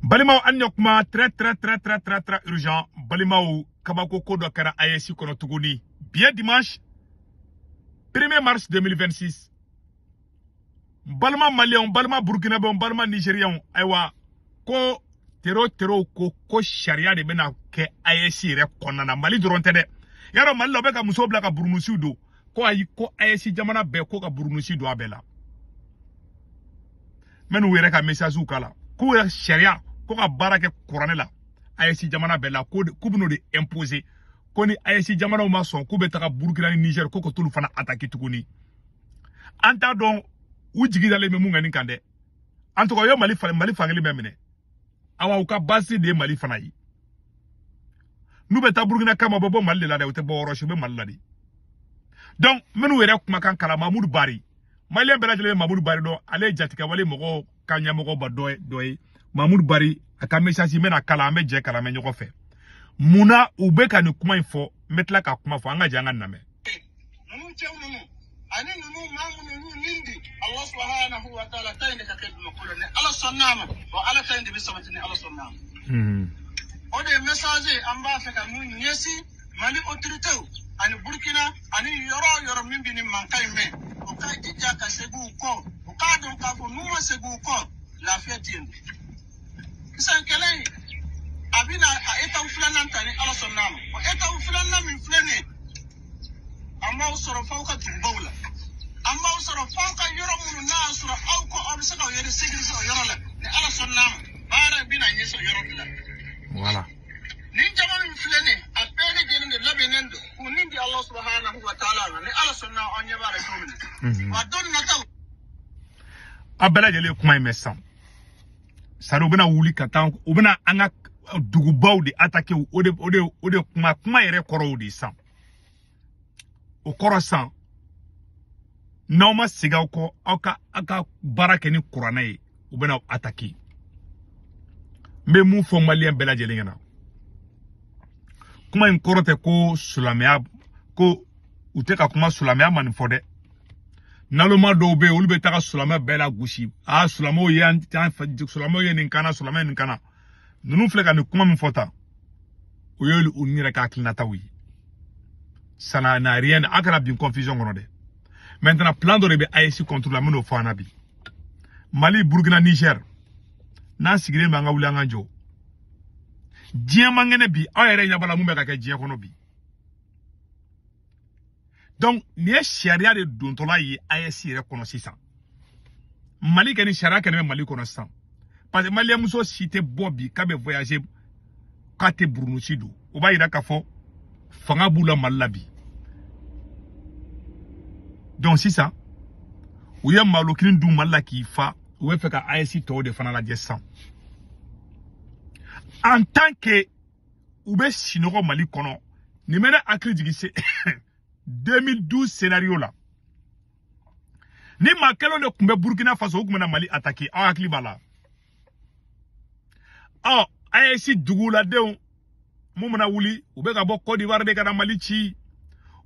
Balimaw, an ɲɛ kuma très très très très très très urgent. Balimaw, kabako ko dɔ kɛra AES kɔnɔ tuguni. Bi dimanche 1er mars 2026, balima Maliyɛnw, balima Burkinabɛw, balima Nigériens, ayiwa, ko terro terro ko sariya de bɛna kɛ AES yɛrɛ kɔnɔna na. Mali dɔrɔn tɛ dɛ. Yarɔ, Mali la, u bɛ ka musow bila ka burunusiw don. Ko ayi, ko AES jamana bɛɛ ko ka burunusi don a bɛɛ la. N bɛ n'u yɛrɛ ka message k'a la k'u yɛrɛ sariya ko ka baara kɛ kuranɛ la AES jamana bɛɛ la, ko k'u bɛn'o de imposer, ko ni AES jamanaw ma sɔn, k'u bɛ taga Burukina ni Niger, ko ka t'olu fana attaquer tuguni. An t'a dɔn u jigi dalen bɛ mun kan nin kan dɛ. En tout cas, u ye Mali Mali fankelen bɛɛ minɛ. Awa, u ka base de ye Mali fana ye. N'u bɛ taa Burukina kama, u bɛ bɔ Mali de la dɛ, u tɛ bɔ yɔrɔ si, u bɛ Mali la de. Donc minnu yɛrɛ kumakan kala, Mamudu Bari, Maliyɛn bɛɛ lajɛlen bɛ Mamudu Bari dɔn. Ale ye jatigɛwale mɔgɔw ka ɲɛmɔgɔba dɔ ye. Mamudu Bari, a ka message n bɛna kalan, an bɛ jɛ kalan mɛn ɲɔgɔn fɛ. Munna u bɛ ka nin kuma in fɔ? N bɛ tila ka kuma fɔ, an ka jɛ an ka lamɛn. Ninnu cɛw ninnu ani ninnu maa minnu y'u nin di Allah subhanahu wa ta'ala ta in de ka kɛ dugumakolo, ni Ala sɔnn'a ma, wa Ala ta in de bɛ sabati ni Ala sɔnn'a ma. O de ye message an b'a fɛ ka mun ɲɛsin Mali autorités ani Burkina ani yɔrɔ o yɔrɔ min bɛ nin mankan in mɛn, u ka jija ka segin u kɔ, u k'a dɔn k'a fɔ n'u ma segin u kɔ, lafiya tɛ yen. Sisan kɛlɛ in a bɛna a étape filanan ta ni Ala sɔnn'a ma. O étape filanan min filɛ nin ye, an b'aw sɔrɔ f'aw ka dugubaw la, an b'aw sɔrɔ f'aw ka yɔrɔ minnu n'a y'a sɔrɔ aw ko aw bɛ se k'aw yɛrɛ sécuriser o yɔrɔ la. Ni Ala sɔnn'a ma, baara in bɛna ɲɛsin o yɔrɔ de la. Voilà. Nin jama min filɛ nin ye, a bɛɛ lajɛlen de labɛnnen don k'u nin di Allah subhanahu wa ta'ala ma. Ni Ala sɔnna, aw ɲɛ b'a la cogo min na, wa don nataw. A bɛɛ lajɛlen ye kuma in mɛn sisan. Sari u bɛna wuli ka taa, u bɛna an ka dugubaw de attaquer. O de kuma yɛrɛ kɔrɔ o de ye sisan. O kɔrɔ sisan, n'aw ma segin aw kɔ, aw ka baara kɛ ni kuranɛ ye, u bɛna aw attaquer. N bɛ mun fɔ Maliyɛn bɛɛ lajɛlen ɲɛna? Kuma in kɔrɔ tɛ ko silamɛya, ko u tɛ ka kuma silamɛya ma nin fɔ dɛ. Naloma dɔw bɛ yen, olu bɛ taga silamɛ bɛɛ la gosi. Aa, silamɛw ye an, silamɛw ye nin kana, silamɛ ye nin kana. Ninnu filɛ ka nin kuma min fɔ tan, o ye u yɛrɛ ka hakilinataw ye. Ça n'a rien, a kana bin confusion kɔnɔ dɛ. Maintenant, plan dɔ de bɛ AES contre la, n bɛn'o fɔ an na bi. Mali, Burukina, Niger, n'an sigilen bɛ, an ka wuli, an ka jɔ. Diɲɛ man kɛnɛ bi, aw yɛrɛ ɲɛ b'a la mun bɛ ka kɛ diɲɛ kɔnɔ bi. Donc nin ye sariya de dontɔla ye AES yɛrɛ kɔnɔ sisan. Mali kɛ ni sariya kɛnɛ bɛ Mali kɔnɔ sisan, parce que Maliyɛnmuso si tɛ bɔ bi k'a bɛ voyager k'a tɛ burunusi don. O b'a yira k'a fɔ fanga b'u la Mali la bi. Donc sisan, u ye malokinin dun Mali la k'i fa, u bɛ fɛ ka AES tɔw de fana lajɛ sisan. En tant que u bɛ sinɔgɔ Mali kɔnɔ, nin bɛ ne hakili jigin se 2012 scénario la. Ni maa kɛlenw de tun bɛ Burukina Faso, u tun bɛna Mali attaquer. Aw hakili b'a la? Ɔ, AES duguladenw mun bɛna wuli? U bɛ ka bɔ Côte d'Ivoire de ka na Mali ci,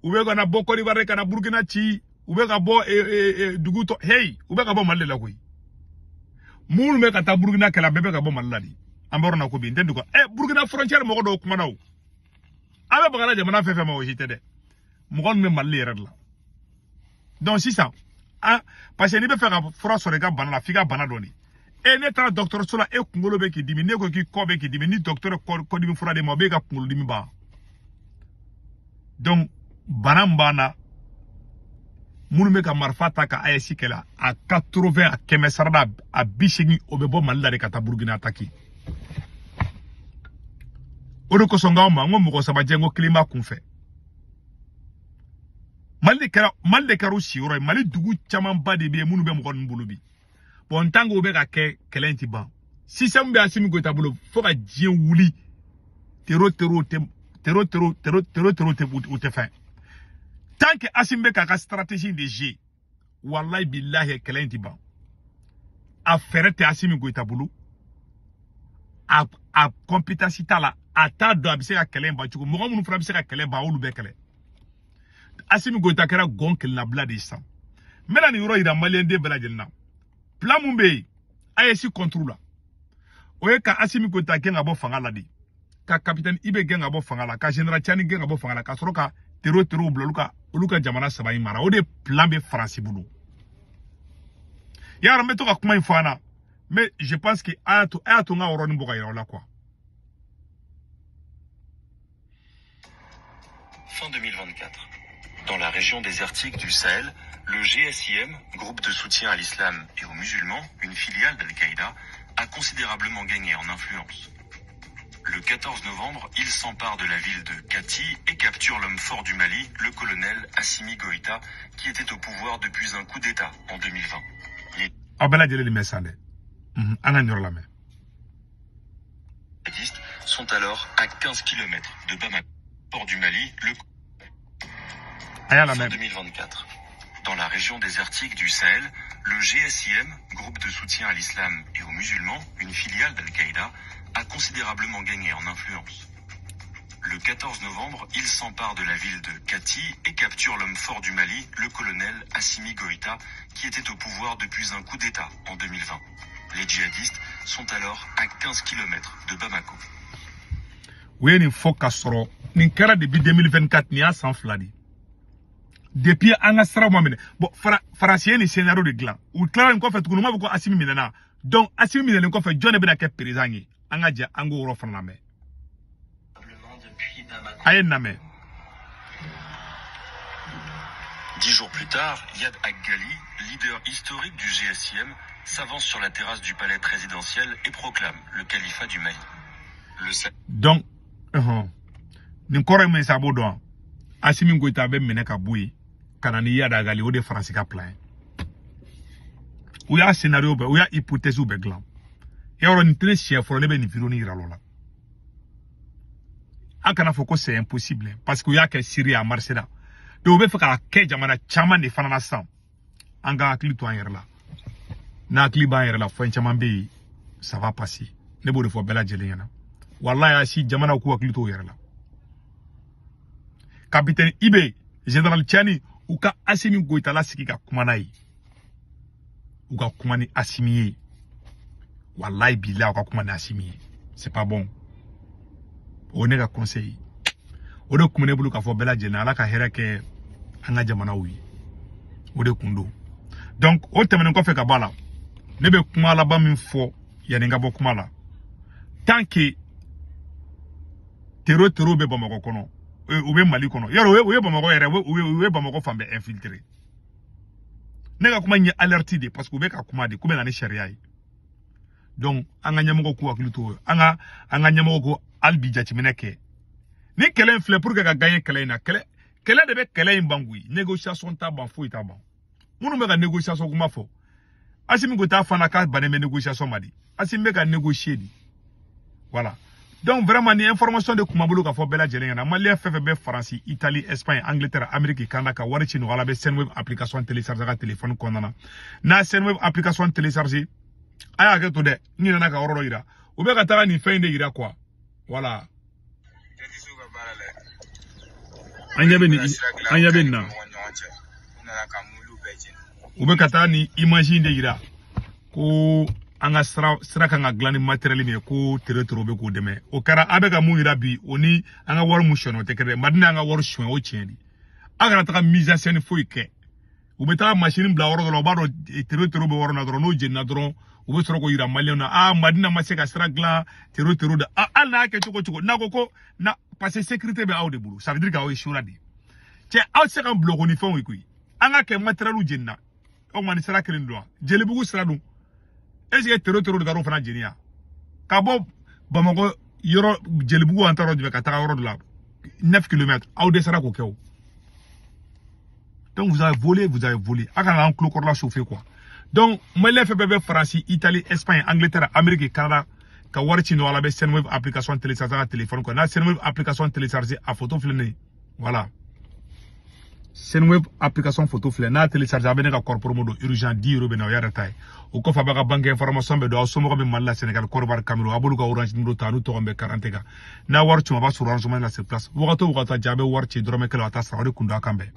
u bɛ ka na bɔ Côte d'Ivoire de ka na Burukina ci, u bɛ ka bɔ dugu tɔ. Hey, u bɛ ka bɔ Mali de la koyi. Minnu bɛ ka taa Burukina kɛlɛ, a bɛɛ bɛ ka bɔ Mali la de. An bɛ yɔrɔ na ko bi, n tɛ dugu ɛ Burukina frontière mɔgɔ dɔw kumana o. An bɛ bagala jamana fɛn fɛn ma, o si tɛ dɛ. Mɔgɔ ninnu bɛ Mali yɛrɛ de la. Donc sisan, ah, parce que n'i bɛ fɛ ka fura sɔrɔ i ka bana la, f'i ka bana dɔn de. E ne taara dɔgɔtɔrɔso la, e kunkolo bɛ k'i dimi, ne ko k'i kɔ bɛ k'i dimi, ni dɔgɔtɔrɔ kɔdimi fura d'e ma, o b'e ka kunkolodimi ban. Donc bana min b'an na, minnu bɛ ka marifa ta ka AES kɛlɛ, a 80, a 100 sarada, a 80, o bɛ bɔ Mali la de ka taa Burukina attaquer. O de kosɔn n k'aw ma n ko mɔgɔ saba jɛ, n ko kelen b'a kunfɛ. Mali de kɛra u siyɔrɔ ye. Mali dugu camanba de bɛ yen minnu bɛ mɔgɔ ninnu bolo bi. Bon, tant que o bɛ ka kɛ, kɛlɛ in ti ban. Système bɛ Asimi Goyita bolo fo ka diɲɛ wuli. Terro terro tɛ, terro terro terro terro terro tɛ, u tɛ fɛn. Tant que Asimi bɛ k'a ka stratégie de jeu, wallahi billahi, kɛlɛ in ti ban. A fɛɛrɛ tɛ Asimi Goyita bolo, a compétence t'a la, a t'a dɔn a bɛ se ka kɛlɛ in ban cogo. Mɔgɔ minnu fana bɛ se ka kɛlɛ ban, olu bɛ kɛlɛ. Asimi Goyita kɛra gɔn kelennabila de ye sisan. N bɛna nin yɔrɔ yira Maliyɛn den bɛɛ lajɛlen na. Plan mun bɛ yen AES contre la, O ye ka Assimi Goïta gɛn ka bɔ fanga la de, ka capitaine IB gɛn ka bɔ fanga la, ka général Tiani gɛn ka bɔ fanga la, ka sɔrɔ ka terro bila olu ka jamana saba in mara. O de plan bɛ Faransi bolo. Yara n bɛ to ka kuma in fɔ an na, mais je pense que a y'a to n ka yɔrɔnin bɔ ka yira aw la quoi. Fin 2024. Dans la région désertique du Sahel, le GSIM, groupe de soutien à l'islam et aux musulmans, une filiale d'Al-Qaïda, a considérablement gagné en influence. Le 14 novembre, il s'empare de la ville de Kati et capture l'homme fort du Mali, le colonel Assimi Goïta, qui était au pouvoir depuis un coup d'État en 2020. Les djihadistes sont alors à 15 km de Bamako, port du Mali, le fin 2024. Dans la région désertique du Sahel, le GSIM, groupe de soutien à l'islam et aux musulmans, une filiale d'Al-Qaïda, a considérablement gagné en influence. Le 14 novembre, il s'empare de la ville de Kati et capture l'homme fort du Mali, le colonel Assimi Goïta, qui était au pouvoir depuis un coup d'État en 2020. Les djihadistes sont alors à 15 km de Bamako. Oui, il faut qu'à soro. Nin kɛra depuis 2024 ni y'a san fila de. Depuis an ka siraw ma minɛ. Bon, Faransi ye nin scénario de dilan. U tilala nin kɔfɛ tuguni, u m'a fɔ ko Assimi minɛna. Donc Assimi minɛlen kɔfɛ, jɔn de bɛna kɛ président ye? An ka jɛ an k'o yɔrɔ fana lamɛn. A ye nin lamɛn. 10 jours plus tard, Iyad Ag Ghali, leader historique du GSIM, s'avance sur la terrasse du palais présidentiel et proclame le califat du Mali. Le Donc, nin kɔrɔ ye mun ye sa, a b'o dɔn. Assimi Goïta bɛ minɛ ka bɔ yen ka na ni Iyad Ag Ghali, o de ye Faransi ka plan ye. U y'a scénario bɛɛ, u y'a hypothèse bɛɛ dilan. Yɔrɔ nin tɛ ne siɲɛ fɔlɔ ne bɛ nin vidéo nin yira aw la. An kana fɔ ko c'est impossible parce que u y'a kɛ Syrie a marché la. Donc u bɛ fɛ k'a kɛ jamana caman de fana na sisan. An ka hakili to an yɛrɛ la. N'a hakili b'an yɛrɛ la, fɛn caman bɛ yen, ça va passer. Ne b'o de fɔ bɛɛ lajɛlen ɲɛna. Walahi a si jamanaw k'u hakili to u yɛrɛ la. Capitaine IB, général Tiani, u ka Assimi Goïta lasigi ka kuma n'a ye. U ka kuma ni Assimi ye. Walahi bilahi u ka kuma ni Assimi ye. C'est pas bon. O ne ka conseil. O de kun bɛ ne bolo k'a fɔ bɛɛ lajɛlen, Ala ka hɛrɛ kɛ an ka jamanaw ye. O de kun don. Donc o tɛmɛnen kɔfɛ ka bɔ a la, ne bɛ kuma laban min fɔ yanni n ka bɔ kuma la. Tant que terro bɛ Bamakɔ kɔnɔ, u bɛ Mali kɔnɔ, yɔrɔ u ye Bamakɔ yɛrɛ, u ye Bamakɔ fan bɛɛ infiltré. Ne ka kuma in ye alerte de parce que u bɛ ka kuma de k'u bɛ na ni sariya ye. Donc an ka ɲɛmɔgɔw k'u hakili to, an ka ɲɛmɔgɔw ko hali bi jateminɛ kɛ. Ni kɛlɛ in filɛ pour que ka gagner kɛlɛ in na, kɛlɛ de bɛ kɛlɛ in ban koyi. Négociation t'a ban, foyi t'a ban. Minnu bɛ ka négociation kuma fɔ, Assimi Goïta fana k'a bannen bɛ négociation ma de. Assimi bɛ ka négocier de. Voilà. Donc vraiment ni information de kuma bolo k'a fɔ bɛɛ lajɛlen ɲɛna, Malien fɛn fɛn bɛ Faransi, Italie, Espagne, Angleterre, Amérique, Canada ka wari ci nɔgɔya la, bɛ Sendwave application télécharger a ka téléphone kɔnɔna na. N'a Sendwave application télécharger, a y'a hakɛ to dɛ, n ɲinɛna ka yɔrɔ dɔ yira. U bɛ ka taga nin fɛn in de yira quoi. Voilà. An ɲɛ bɛ nin, an ɲɛ bɛ nin na. U bɛ ka taa nin image in de yira ko an ka sira kan ka dilan ni matériel min ye, ko terro bɛ k'o dɛmɛ. O kɛra a bɛ ka mun yira bi, o ni an ka wari mun sonyɛ o tɛ kɛ dɛ. Madina an ka wari sonyɛ o tiɲɛ de. A kana taga mise en scène foyi kɛ. U bɛ taga machine bila yɔrɔ dɔ la, u b'a dɔn terro bɛ yɔrɔ na dɔrɔn, n'o jenina dɔrɔn u bɛ sɔrɔ k'o yira maliyɛnw na. Ah, Madina ma se ka sira dilan, terro de. Ah, hali n'a kɛ cogo cogo, n'a ko ko na parce que sécurité bɛ aw de bolo, ça veut dire k'aw ye sura de. Cɛ, aw tɛ se ka bulon ni fɛnw ye koyi. An ka kɛ matériel jenina. O ma ni sira kelen don wa? Jelibugu sira dun. Est-ce que terro de taar'o fana jeni ya? Ka bɔ Bamakɔ yɔrɔ Jelibugu an taara jumɛn ka taga yɔrɔ dɔ la 9 km, aw dɛsɛra k'o kɛ o. Donc vous avez volé, vous avez volé. A kana an tulo kɔrɔla chauffer quoi. Donc Malien fɛn fɛn bɛ Faransi, Italie, Espagne, Angleterre, Amérique, Canada ka wari ci nɔgɔya la, bɛ Sendwave application télécharger a ka téléphone kɔnɔ. N'a Sendwave application télécharger, a photo filɛ nin ye. Voilà. Sendwave application photo filɛ, n'a télécharger a bɛ ne ka code promo don urgent 10 euros bɛ na, o yɛrɛ ta ye. O kɔfɛ a b'a ka banque information bɛɛ don, aw somɔgɔw bɛ Mali la, Sénégal, Côte d'Ivoire, Cameroun, a b'olu ka Orange numéro ta, n'u tɔgɔ bɛ carte kan. N'a wari ci a b'a sɔrɔ Orange Money la sur place. Wagati o wagati a bɛ wari ci dɔrɔmɛ kelen a t'a sara, o de kun don a kan bɛɛ.